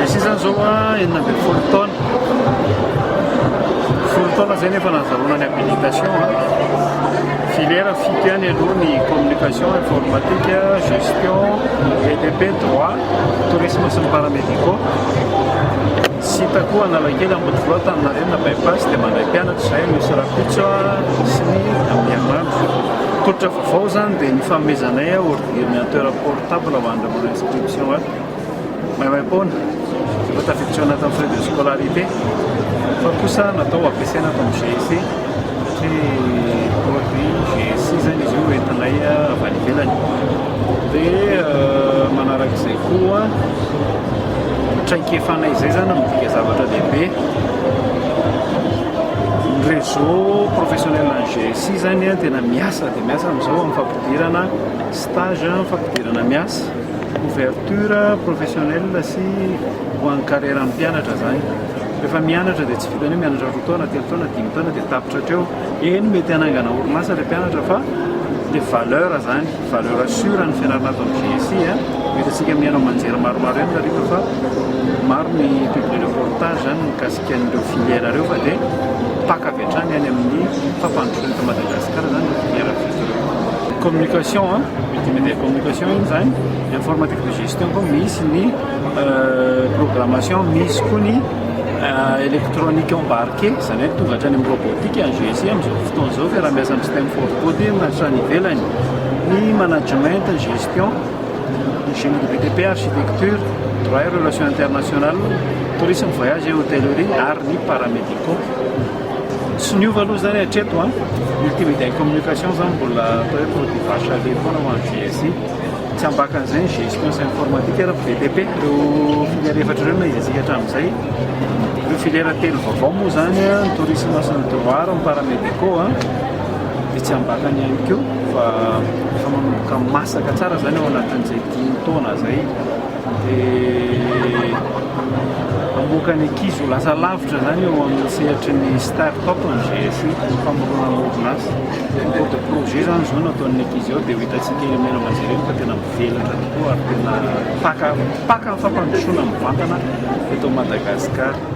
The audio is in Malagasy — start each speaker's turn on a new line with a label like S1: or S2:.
S1: GSI zany zao a 16 taona, 10 taona zay nefa nazahoana ny habilitation a. Filière fito ihany aloha ny communication, informatique, gestion, BTP, droit, tourisme sy ny paramédicaux. Site koa Analakely, Ambodivolo, Antaninarenina, Bypass, dia mandray mpianatra izay misy rahampitso sy ny amin'ny herinandro. Tolotra vaovao zany dia ny fanomezanay ordinateur portable ho an'ireo manao inscription ato. Maimaim-poana, efa tafiditra ao anatin'ny frais de scolarité, fa kosa natao ampiasaina ato amin'ny GSI satria produit GSI zany izy io entinay avy any ivelany. Dia manarak'izay koa, traikefanay izay zany midika zavatra lehibe. Ny réseau professionnel ny GSI zany tena miasa dia miasa amin'izao amin'ny fampidirana stage, fampidirana miasa, ouverture professionnelle sy ho an'ny carrière ny mpianatra zany. Rehefa mianatra dia tsy vitany hoe mianatra 2 taona, 3 taona, 5 taona dia tapitra hatreo. Eny, mety hanangana orinasa le mpianatra, fa le valeur zany, valeur sûre ny fianarana ato amin'ny GSI a. Mety antsika mihaino aman-jery maromaro ihany nareo fa maro ny publi reportage zany mikasika an'ireo filière reo, fa dia paka avy hatrany any amin'ny fampandrosoana eto Madagasikara zany ny filière fito reo. Communication a, multimédia communication iny zany, informatique de gestion koa misy, ny programmation misy koa, ny électronique embarqué zany hoe tonga hatrany amin'ny robotique en GSI amin'izao fotoana izao, fiaraha-miasa amin'ny Stanford koa dia hatrany ivelany, ny management, gestion, ny génie de BTP, architecture, droit et relations internationales, tourisme, voyage et hôtellerie ary ny paramédicaux. Tsy niova aloha zany hatreto a. Multimédia communication zany mbola atao hoe produit vache à lait foana ho an'ny GSI. Tsy ambakan'izay ny gestion sy informatique ary BTP. Ireo filière efatra ireo na izy antsika hatramin'izay. Ireo filière telo vaovao moa zany a, ny tourisme sy ny droit ary ny paramédicaux a, dia tsy ambakany ihany koa, fa efa manomboka masaka tsara zany ao anatin'izay 5 taona zay, dia amoaka ny ankizy ho lasa lavitra zany eo amin'ny sehatry ny start-up ny GSI, famoronana orinasa. Concours de projet zany zao nataon'ny ankizy ao, dia ho hitantsika eny amin'ny aman-jery eny fa tena mivelatra tokoa ary tena paka paka ny fampandrosoana mivantana eto Madagasikara.